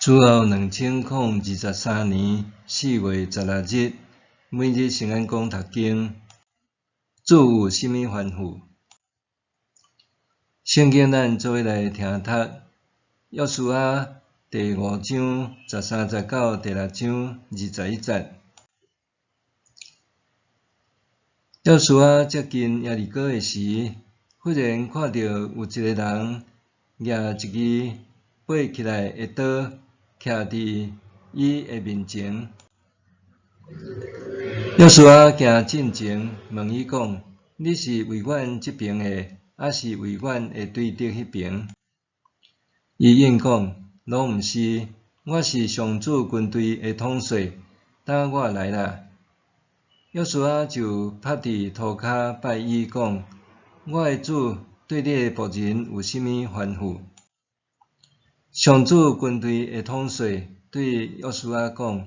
主後2023年4月16日，每日聖安講讀經，主有啥物吩咐？聖經咱做伙來聽讀，約書亞第五章十三節到第六章21節。約書亞接近耶利哥的時，忽然看著有一个人舉一支拔起來的刀，徛佇伊的面前。約書亞行進前，問伊講：你是為阮這爿的，抑是為阮的對敵彼爿？伊應講：攏毋是，我是上主軍隊的統帥，等我來啦。約書亞就趴佇塗跤拜伊講：我的主對你的僕人有啥物吩咐？上主軍隊的統帥對約書亞講：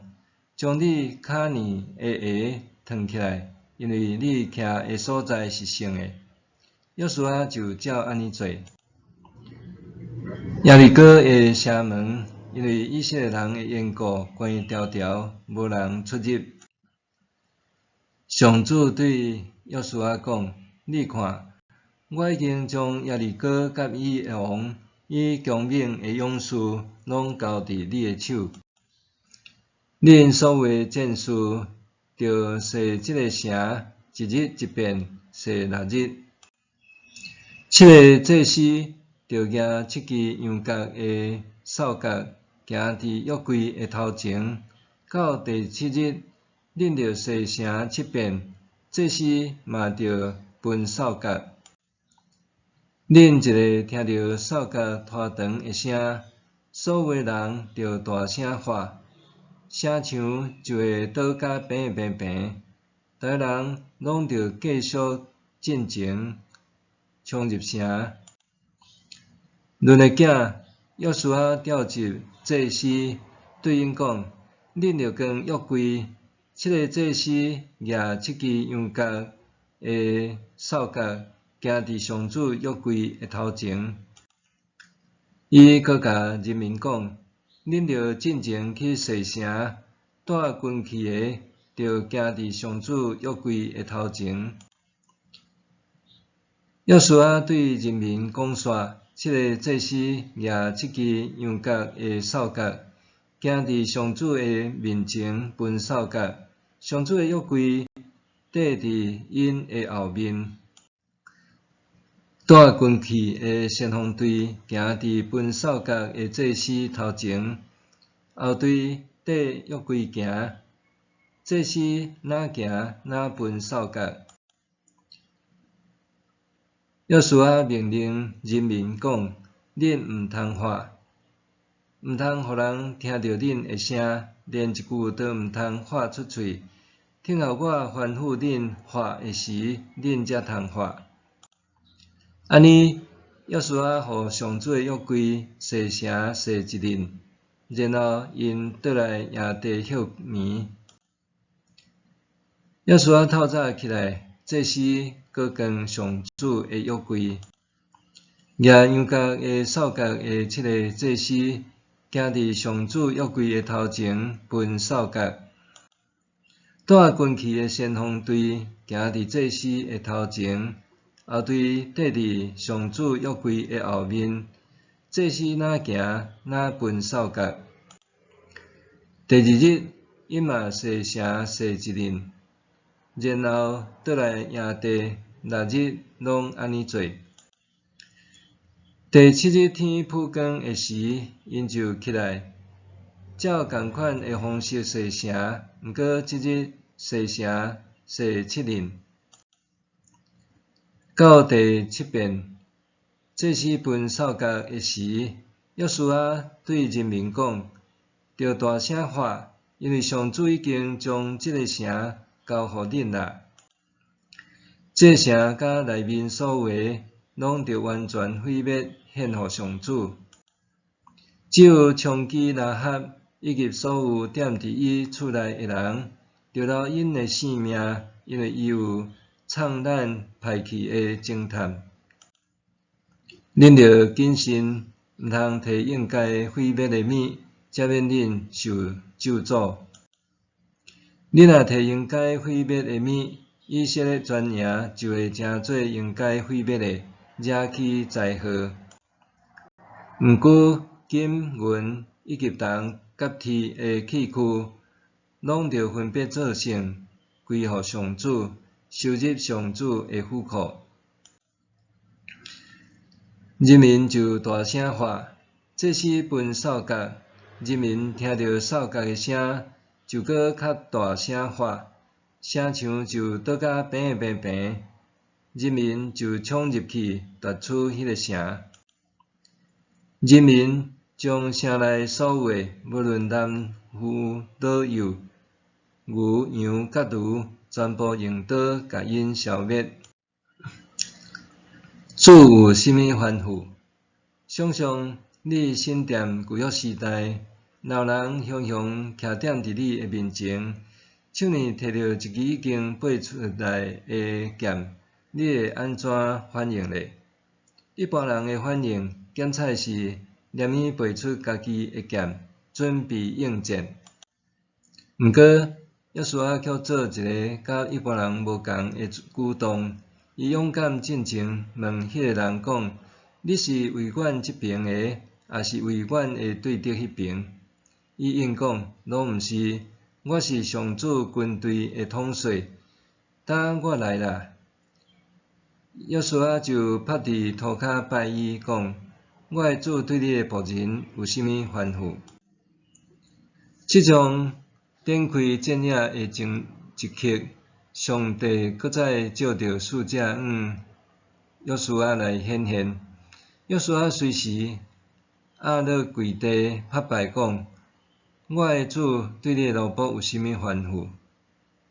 將你跤爾的鞋脫起來，因為你徛的所在是聖的。約書亞就照按呢做。耶利哥的城門因為以色列人的緣故關牢牢，無人出入。上主對約書亞講：你看，我已經將耶利哥佮伊的王、伊強猛的勇士攏交佇你的手。恁所有的戰士，著踅這个城，一日一遍，踅六日。七个祭司著舉七支羊角的哨角，行佇約櫃的頭前。到第七日，恁著踅城七遍，祭司嘛著歕哨角。恁一下聽著哨角拖長的聲，所有的人著大聲喊，城牆就會倒甲平平平。逐个人攏著繼續進前，衝入城。嫩的囝約書亞召集祭司，對𪜶講：恁著扛約櫃，七个祭司舉七支羊角的哨角，行佇上主約櫃的頭前。伊閣共人民講：恁著進前去踅城，帶軍器的，著行佇上主約櫃的頭前。約書亞對人民講煞，七个祭司舉七支羊角的哨角，行佇上主的面前歕哨角，上主的約櫃綴佇𪜶的後面。帶軍器的先鋒隊行佇歕哨角的祭司頭前，後隊綴約櫃行，祭司若行若歕哨角。約書亞命令人民講：恁毋通喊，毋通予人聽著恁的聲，連一句都毋通喊出喙。等候我吩咐恁喊的時，恁才通喊。按呢，約書亞予上主的約櫃踅城踅一輪，然後𪜶倒來營地歇暝。約書亞透早起來，祭司閣扛上主的約櫃，舉羊角的哨角的七个祭司，行佇上主約櫃的頭前歕哨角。帶軍器的先鋒隊行佇祭司的頭前，後隊綴佇上主約櫃的後面，祭司若行若歕哨角。第二日，𪜶嘛踅城踅一輪，然後倒來營地，六日攏按呢做。第七日天曝光的時，𪜶就起來，照仝款的方式踅城，毋過這日踅城踅七輪。到第七遍，祭司歕哨角的時，約書亞對人民講：著大聲喊，因為上主已經將這个城交予恁啦。這城佮內面所有的，攏著完全毀滅，獻予上主。只有娼妓喇合以及所有踮佇伊厝內的人，著留𪜶的性命，因為伊有創咱派去的偵探。恁著謹慎，毋通提應該毀滅的物，才免恁受咒詛。恁若提應該毀滅的物，以色列全營就會成做應該毀滅的，惹起災禍。毋過金銀以及銅佮鐵的器具，攏著分別做聖，歸予上主，收入上主的府庫。人民就大聲喊，祭司吹哨角，人民聽著哨角的聲，就閣較大聲喊，城牆就倒甲平平平，人民就衝入去奪取彼个城。人民將城內所有的，無論男婦老幼、牛羊佮驢，全部用刀共𪜶消滅。主有啥物吩咐？想像你身踮舊約時代，若有人雄雄徛踮佇你的面前，手呢提著一支已經拔出來的劍，你會按怎反應咧？一般人的反應，檢採是連伊拔出家己的劍，準備應戰。毋過，約書亞卻做一个佮一般人無仝的舉動，伊勇敢進前問彼个人講：你是為阮這爿的，抑是為阮的對敵彼爿？伊應講：攏毋是，我是上主軍隊的統帥，等我來啦。約書亞就趴佇塗跤拜伊，講：我的主對你的僕人有啥物吩咐？這種展開戰役的前一刻，上帝閣再藉著使者向約書亞來顯現。約書亞隨時壓落跪地，拍拜講：我的主對你的奴僕有啥物吩咐？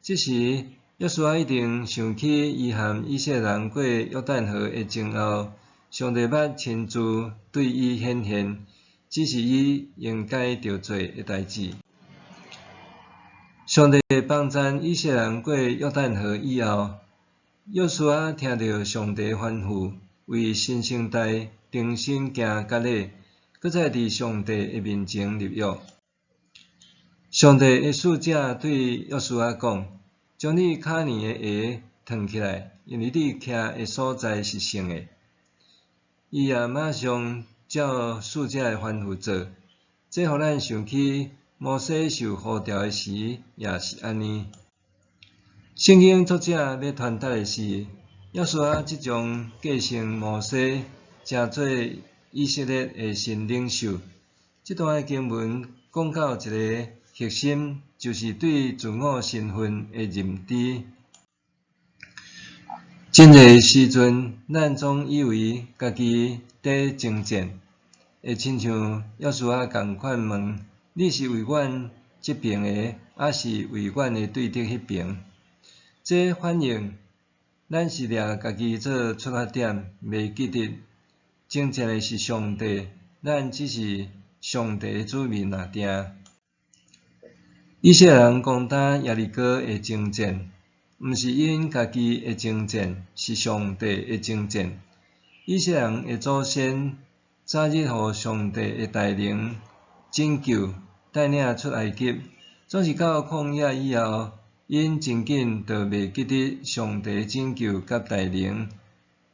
這時，約書亞一定想起伊和以色列人過約旦河的前後，上帝捌親自對伊顯現，指示伊應該著做的代誌。上帝幫贊以色列人過約旦河以後，約書亞聽著上帝吩咐，為新生代重新行割禮，閣再佇上帝的面前立約。上帝的使者對約書亞講：將你跤爾的鞋脫起來，因為你徛的所在是聖的。伊也馬上照使者的吩咐做，這予咱想起摩西受呼召的時也是按呢。聖經作者欲傳達的是，約書亞這將繼承摩西，成做以色列的新領袖。這段的經文講到一个核心，就是對自我身份的認知。真濟時陣，咱總以為家己佇征戰，會親像約書亞仝款問：你是為阮這爿的，抑是為阮的對敵彼爿？這反映咱是掠家己做出發點，袂記得征戰的是上帝，咱只是上帝的子民爾定。以色列人攻打耶利哥的征戰，毋是𪜶家己的征戰，是上帝的征戰。以色列人的祖先早日予上帝的大能拯救，帶領出埃及，總是到曠野以後，𪜶真緊就袂記得上帝拯救佮大能，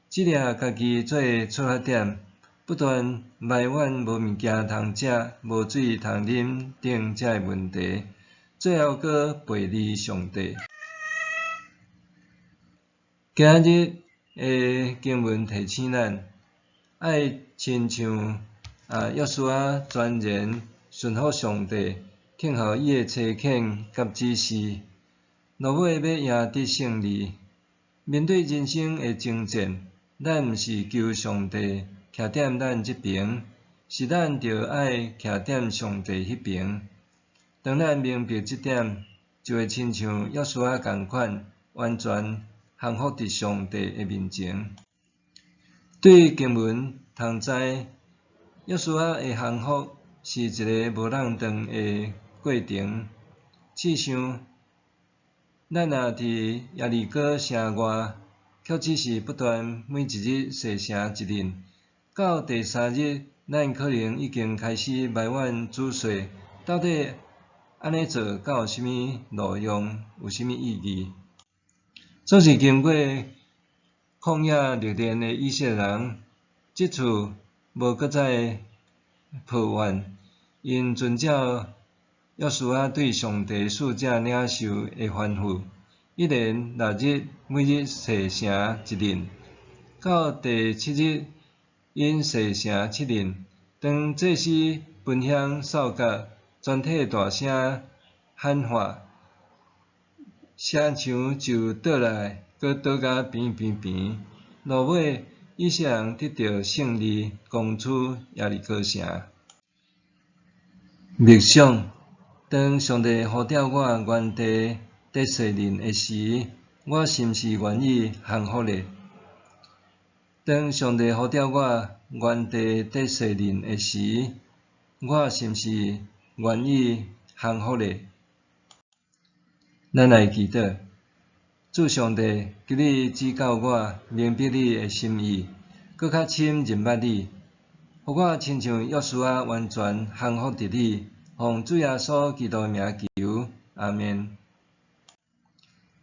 只掠家己做出發點，不斷埋怨無物件通食、無水通啉等這个問題，最後閣背離上帝。今日的經文提醒咱，愛親像約書亞全然順服上帝，聽候伊的差遣佮指示，落尾欲贏得勝利。面對人生的征戰，咱毋是求上帝徛踮咱這爿，是咱著愛徛踮上帝彼爿。當咱明白這點，就會親像約書亞仝款，完全降服佇上帝的面前。對經文通知，約書亞的降服是一个無挵轉的過程。試想，咱若佇耶利哥城外，卻只是不斷每一日洗城一輪，到第三日，咱可能已經開始埋怨主說，到底按呢做敢有啥物路用，有啥物意義？總是經過曠野歷練的以色列人，這次無閣再抱怨，𪜶遵照約書亞對上帝使者領受的吩咐，一連六日，每日洗城一輪。到第七日，𪜶洗城七輪。當祭司焚香掃角，全體大聲喊喊，城牆就倒來，閣倒甲平平平。落尾，以色列人得著勝利，攻取耶利哥城。默想，當上帝呼召我原地得洗禮的時，我是毋是願意降服呢？當上帝呼召我原地得洗禮的時，我是毋是願意降服呢？咱來祈禱，主上帝，求你指教我明白你的心意，閣較深認捌你，予我親像約書亞完全降服佇你，奉主耶穌基督的名求，阿們。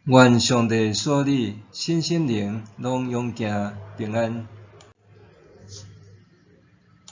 願上帝賜予你身心靈攏勇健平安。